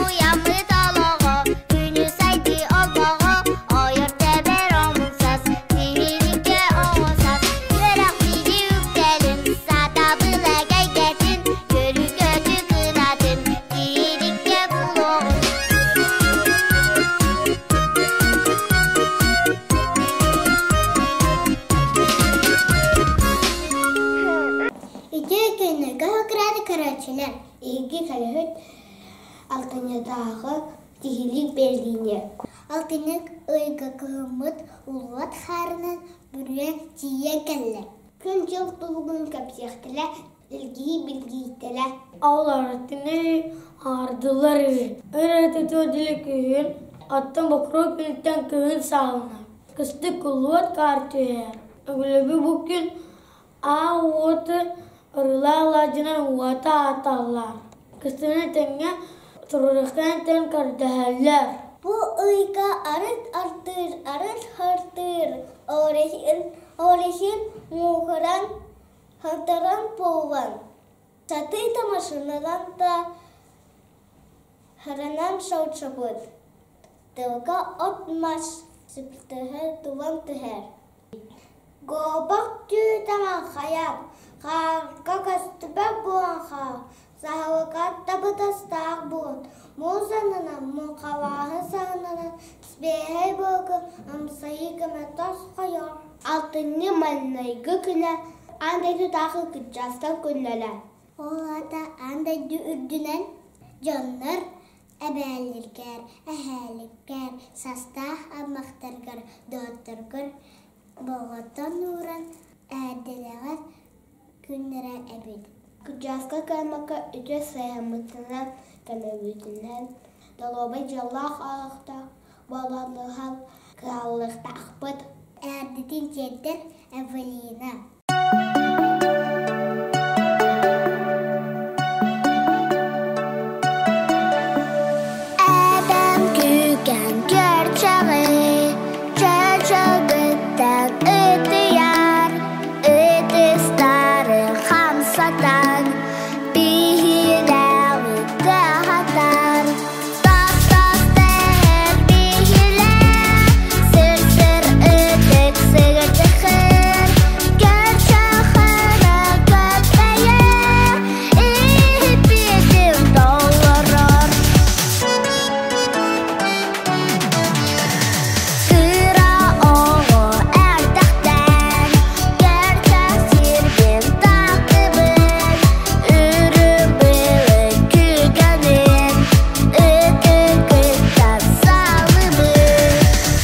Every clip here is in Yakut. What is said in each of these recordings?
Уйаммыт олоҕо, күнү сайдыы олбоҕо, ойор тэбэр омун сас, тиһиликкэ оҕо сас, үөрэх билии үктэлин, сатабыл эгэйгэтин, көрү-көтү кынатын, тиһиликкэ булуоҕун. Ити күннэргэ хакыраады көрөөччүлэр Эһиги кэлэһит алтынньытааҕы тиһилик бэлиини Алтынньы ыйга кыһыммыт улуот хаарынан бүрүйэн тиийэн кэллэ. Күн-дьыл туһугун кэпсиэхтэрэ, илгии-билгийтэлэ. Олортуну аардылар үһү. Ырытытыа дылы күһүн, оттон Бокуруоп күнүттэн кыһын саҕаланар. Кыстык улуот хаар түһэр. Өҥүлүгү бу күн Аа уоту ырылаа алаадьынан уота ааталлар. Кыстыгы тэҥҥэ туруоруктан тэҥ көрдөһөллөр. Бу ыйга арыт артыыр, арыт хартыыр, орехин мууһуран, хантаран буолан, сатыы да машиналан да харанан сылдьыбыт. Тылга от-мас сыптыһа тулан түһэр. Гобох түүтэ маҥхайар, хаарга көстүбэт буолан хаал, саһылыкар да бытастаах буолан, муус аннынан, муҥхалааһы саһынынан сибиэһэй буолга амсайыы көмө тосхойор. Алтынньы маҥнайгы күнэ аан дойдутааҕы кырдьаҕастар күннэрэ. Ол аата аан дойду үрдүнэн дьоннор эбээлэргэр, эһээлэргэр, састаах аймахтаргар, доҕотторгор болҕомтон ууран эһэрдэлэҕэр күннэрэ эбит. Кырдьааска кыаммакка үтүө сыһыаммытынан, көмөбүтүнэн доруобай дьоллоох олохтоох буолан кыһаллыахтаахпыт. Эһэрдэтин тиэрдэр Эвелина. Эбэм күүгэн күөрчэҕи чөчөгүттэн ытыйар, ытыстары хамсатан, биһилэҕи тыаһатар. Тас-тас тэһэр биһилэх, сыр-сыр ытык сыгырдыхыр, көрчөхөрө көппөйөр, иһиппитин толорор. Кыра оҕо эрдэхтэн көрчөх сирбин тахтыбын, үрүҥ былыт күүгэнин ытык-ыттан салыбын.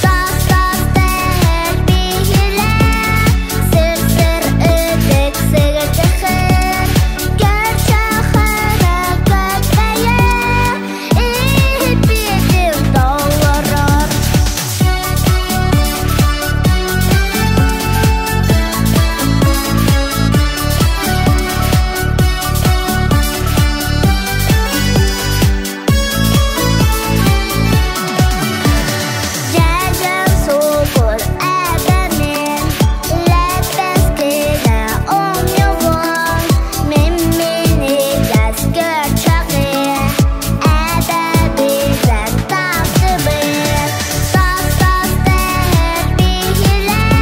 Тас-тас тэһэр биһилэх, сыр-сыр ытык сыгырдыхыр, көрчөхөрө көппөйөр, иһиппитин толорор. Дьэдьэн сукур эбэмин лэппэскинэ оонньугун мин-минигэс көрчөҕү эбэбитэн тахсыбыт тас-тас тэһэр биһилэх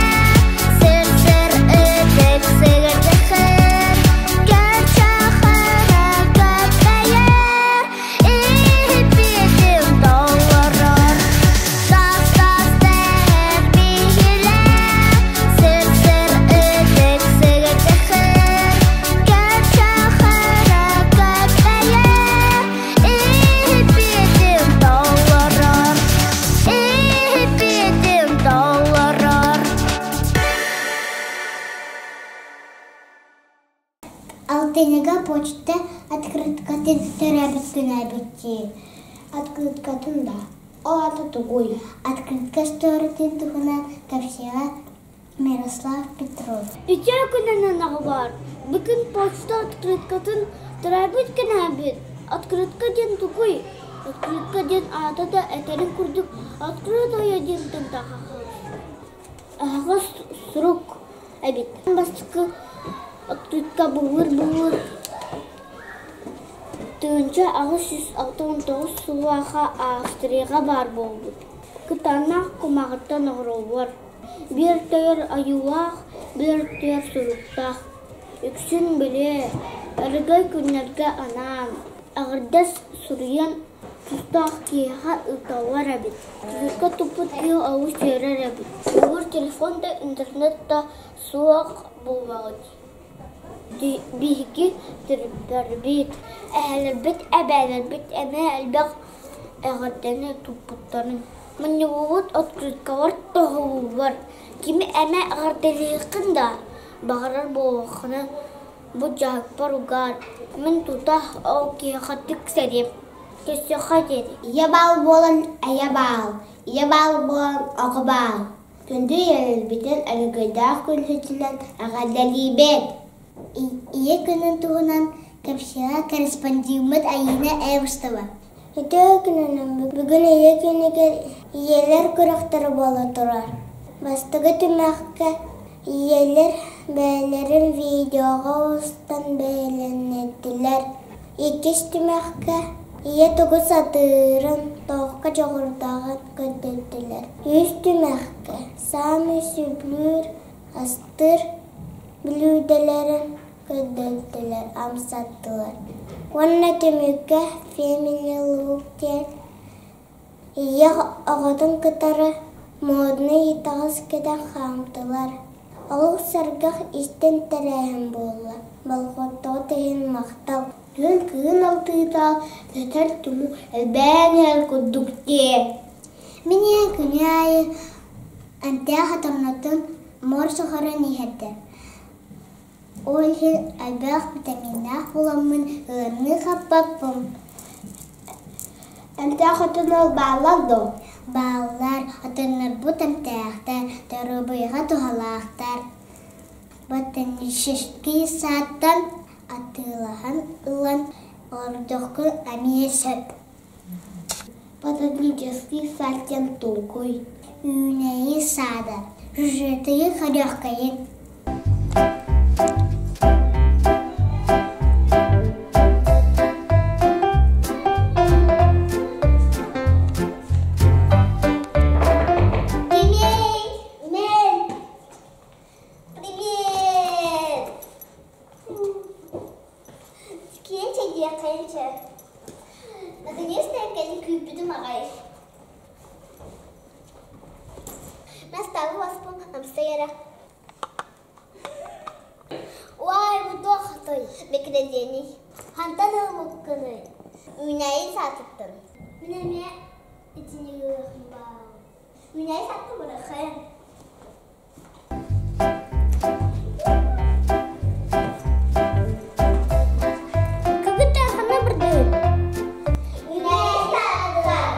сыр-сыр ытык сыгырдыхыр көрчөхөрө көппөйөр иһиппитин толорор. Тас-тас тэһэр биһилэх, сыр-сыр ытык сыгырдыхыр, көрчөхөрө көппөйөр, иһиппитин толорор. Иһиппитин толорор. Алтынньыга почта открыткатын төрөөбүт күнэ эбит Открыткатын да. Ол аата тугуй? Открытка сториытын туһунан кэпсиэҕэ Мирослав Петров. Үтүө күнүнэн аҕалар! Бүгүн почта открыткатын төрөөбүт күнэбит. Открытка диэн тугуй? Открытка диэн аата да этэрин курдук открытое диэнтэн таһаҕас. Аһаҕас сурук эбит. Бастакы открытка былыр-былыр 1869 сыл куобаха Австрияҕа баар буолбут. Кытаанах кумаҕыттан оҥороллор. Биир өттүгэр ойуулаах, биир өттүгэр суруктаах. Үксүн били, өрөгөй күннэргэ анаан, аҥардас суруйан тустаах киһиэхэ ыыталлар эбит. Суруйга туппут киһи олус үөрэр эбит. Былыр телефон да, интернет да суох буоллаҕа дии. Биһиги төрүттэрбит, эһэлэрбит, эбээлэрбит эмиэ элбэх эҕэрдэни туппуттарын. Мунньуллубут открыткалар тоһууллар. Кими эмэ эҕэрдэлиэххин да баҕарар буоллаххына, бу дьаһыкпар угаар, мин тута ол киһиэхэ тиксэриэм, көрсүөххэ диэри. Ийэ баал буолан эйэ баал, ийэ баал буолан оҕо баал. Күндү ийэлэрбитин өрөгөйдөөх күнүһүтүнэн эҕэрдэлиибит! Ийэ күнүн туһунан кэпсиэҕэ корреспондеммыт Айыына Эверстова. Үтүө күнүнэн бүгүн Ийэ күнүгэр ийэлэр күрэхтэрэ буола турар. Бастакы түмэххэ ийэлэр бэйэлэрин видеоҕа устан бэйэлэннэрдилэр. Иккис түмэххэ ийэ тугу сатыырын, туохха дьоҕурдааҕын көрдөрдүлэр. Үһүс түмэххэ саамай сөбүлүүр астыыр бүлүүдэлэрин көрдөрдүлэр, амсаттылар. Уонна түмүккэ Family Look диэн ийэ оҕотун кытары моднай таҥас кэтэн хаамтылар. Олус сэргэх истиҥ тэрээһин буолла. Болҕомтоҕут иһин махтал. Күн кыһын алтыыта сытар тумуу элбээн иһэр курдук дии. Мин ийэм күнү аайы эмтээх отоннотун морс оһорон иһэрдэ. Ол иһин элбэх витаминнаах буоламмын ыарыы хаппаппын. Эмтээх отоннор бааллар дуо? Бааллар, отоннорбут эмтээхтэр, доруобуйаҕа туһалаахтар. Ботанический саадтан атыылаһан ылан олордоххун эмиэ сөп. Ботанический сад диэн тугуй? Үүнээйи саада, сюжетыгы көрүөххэйиҥ. Привет! Мэн! Привет! Киэнчэ диэххэйинчэ. Наконец-то кэлин күүппүтүм аҕай. Настаабы баспын амсай эрэ. Уай, бу туох атай? Бэкирэдиэний. Хантан ылбыккыный? Үүнээйи саатыттан. Мин эмиэ итини ылыахым баал. Үүнээйи саатты бырахайын. Кыбыта ханна бардыгыт? Үүнээйи саатыгар.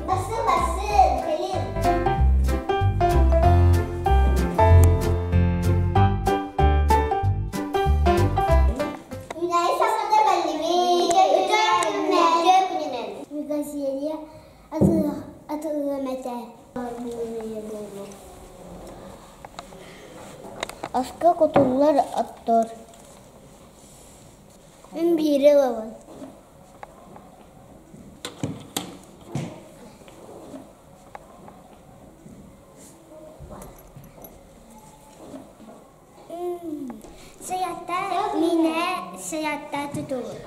Басы басы кэлин. Үүнээйи саатыгар бэллибит. Үтүө күнүнэн. Газелия атыылыам этэ. Аска кутуллар оттор. Мин биири ылабын. Сыйатта минэ сыйатта тутулун.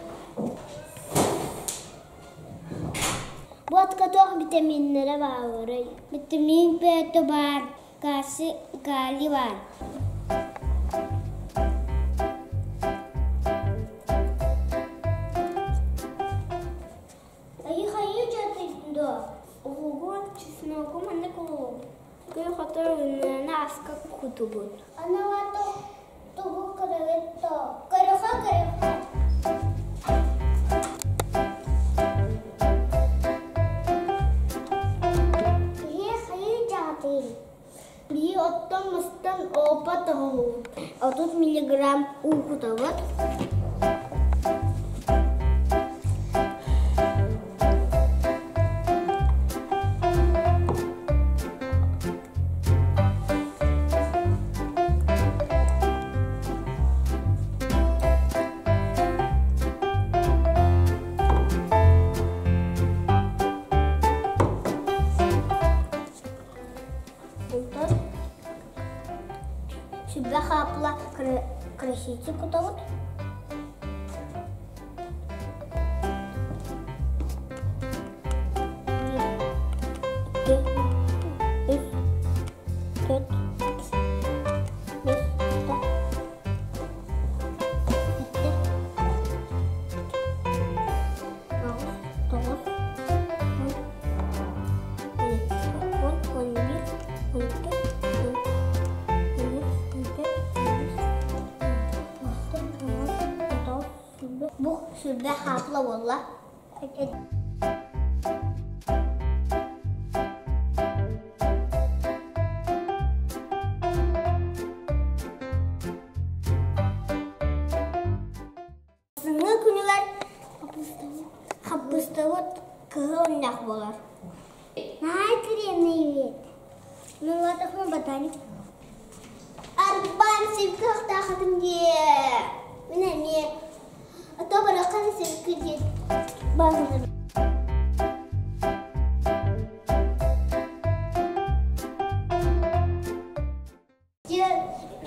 Буотка туох витаминнара баалларый? Витамин П баар, кальций, калий баар. Айы-хайы дьатыйдо. Уһугун чесногу маннык уһугун. Күн хотор ынныына аска кутубут. Анавато тугу көрөҕүт Көрөхө көрөхө. Киһи хайы дьаатый? Биһи оттон мастан опа тоһоҕобут. 30 миллиграмм уу кутабыт. Краситель кутабыт. Биир, икки, үс, төрт, бэс, сэттэ, аҕыс, тоҕус, он, он, 11, 12, 13, 14, 15, Бу сүрбэ хаапла буолла. Сыҥыы күнүгэр хаппыстабыт кыһыл ынньах буолар. Наһаа кремный вид. Ну ладно, ботаник. Арбан силкахтаахатым дии. Мин эмиэ ото барахан силки дии.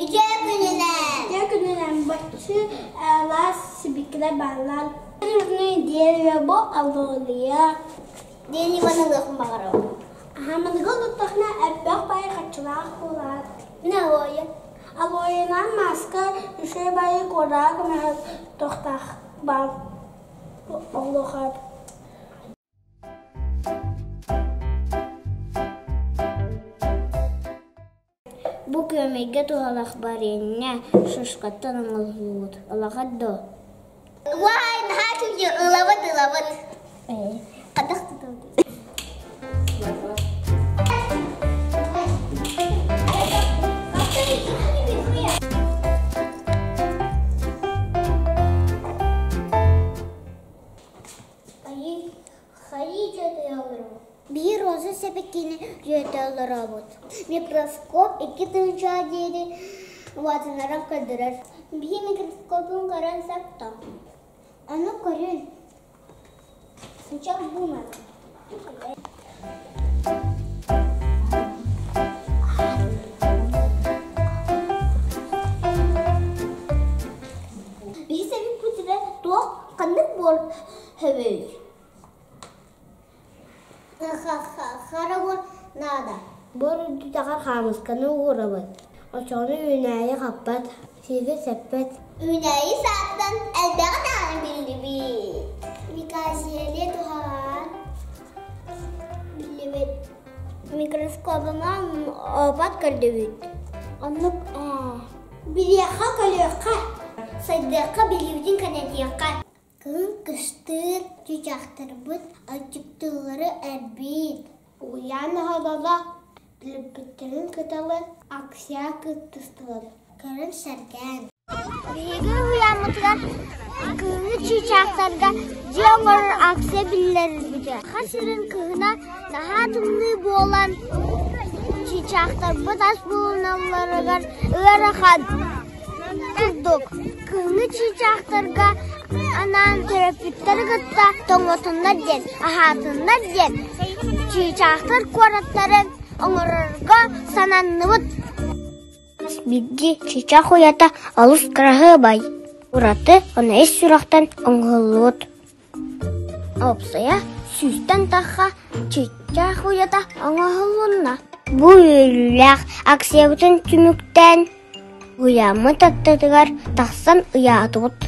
Үтүө күнүнэн! Үтүө күнүнэн баччы алаас сибикилэр бааллар. Нужны дерево бу аллоолуйа. Диэн Иван ылыахпын баҕарабын. Аха маныгы олуттахна элбэх баайы хаччылаах буолаат. Мин алоэ. Алоэнан маска үчүгэй баайы куораҕа көмөһө тохтаах баар олохат. Бу күөмэйгэ туһалаах барыанньа шишкаттан оҥоһуллубут. Улахан дуо? Уай, наһаа үчүгэй, ылабыт, ылабыт. Хатах тутабыт. Биир роза сэбэккини үөтэ олоробут. Микроскоп 2000 диэри улаатыннаран көрдөрөр. Биһи микроскопун көрөн сапта. Аны көрүн. Сейчас бумер. Биһи сэбиппитигэр туох ханнык буор сөбүй? Харабын наада. Буор үрдүтэҕэр хаамысканы уурабыт. Оччоҕуна үүнээйи хаппат, сиигэ сэппэт. Үүнээйи сааттан элбэҕи даҕаны биллибит. Миказияле туһаҕаан биллибит. Микроскобунан опат көрдүбүт. Оннук ээ. Билиэххэ-көрүөххэ, сайдыахха, билиибитин кэнэтиэххэ. Кыһын кыстыыр чычаахтарбыт аччыктыыллары элбиир. Уйаан оһололо билбиттэрин кыталы акция кыттыстылар. Көрөн сэргээн. Биһиги уһуйааммытыгар кыһыҥҥы чыычаахтарга дьиэ оҥорор акция биллэрбитэ. Саха сирин кыһына наһаа тымныы буолан чыычаахтарбыт ас булуналларыгар ыарахан курдук. Кыһыҥҥы чыычаахтарга анаан төрөппүттэри кытта тоҥотуннар диэн, аһаатыннар диэн чыычаахтар куораттарын оҥорорго сананныбыт. Биирдии чыычаах уйата олус кыраһыабай, ураты уонна ис сүрэхтэн оҥоһуллубут. Уопсайа сүүстэн тахха чыычаах уйата оҥоһулунна. Бу үөрүүлээх акциябытын түмүктээн, уйаммыт аттытыгар тахсан ыйаатыбыт.